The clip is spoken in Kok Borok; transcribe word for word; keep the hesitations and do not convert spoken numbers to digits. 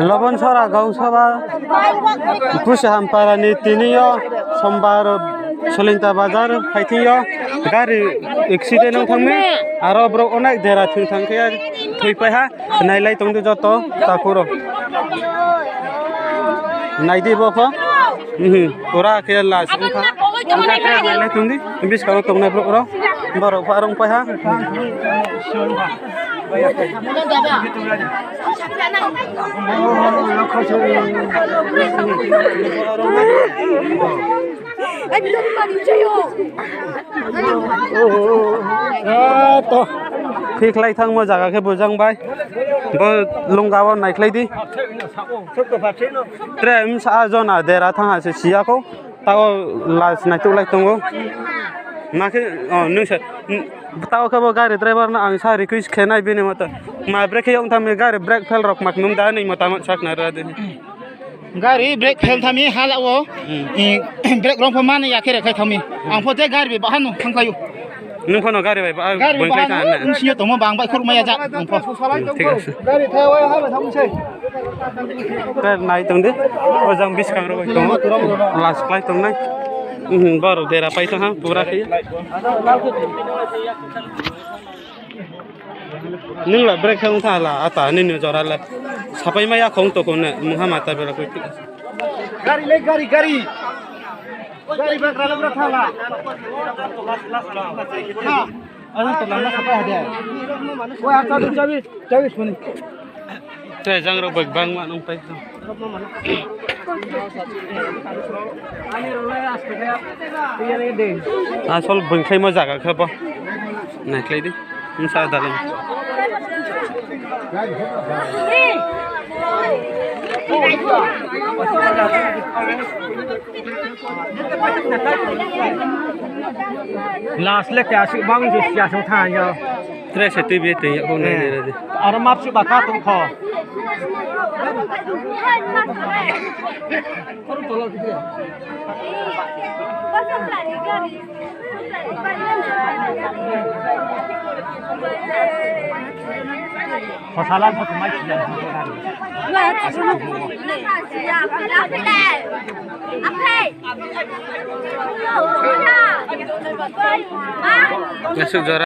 Lobonsora Gausaba Pusahampara ni tini o Sombar Solinta Bazar phaithing o gari accident wng thangmi, aro borok onek dera thwng thang khe thwi paiha. Nailai tongdi joto takhurok. Naidi bo pho. Mhm. Pura khe last wngkha. Nailai tongdi. Biskango tongnai borok rok. Borok pha rong paiha. Thik lai thangmo jaga khe bujang bai. Bo lungao naikhlai di. Tre msa jona dera thang ha se siya ko. Tao last nai tu lai tongo. Nakhe, oh, nung se, tao khe bo gari driver no ang sa request khe nai bini moto. Ma brake khe yong thang mi gari brake fail rok mak nung da ni mota mo sak na ra de. Gari brake fail thami hala o. Hmm. Eh, brake rong pho mani ya khe re khai thami. Ang pho je gari be bahano thang khayu. Nung phano gari bai ba, gari boing khlai bahano, thang na. Nung siyo tongmo bang bai khuruk maya jak ang pho. Hmm, thik ase. Gari thai wai ha thang se. Khe nai tongdi, o jang biskang rok bai tongo, last khlai tongnai. Mhm, borok dera pai tongha, pura khe. Nung la brake thang tha la, ata nini jora la. Sapai ma ya khong to kone, mungha mata bera koi. Gari le, gari, gari. Gari bak rala bra tha la. Ha. Ano to lama sapai ha de. Wah, chabi, chabi, chabi suni. Te jang rok bai bang ma nung pai. Asol bwngkhlai mo jaga khe bo. Naikhlai di. Msa dalai. Last le kya si bang je siya sung tha yo. Tre se twi bi twi ya ko nai nai re. Aro map si baka tung kho. Khosalan kho mai siya. Asuk jora.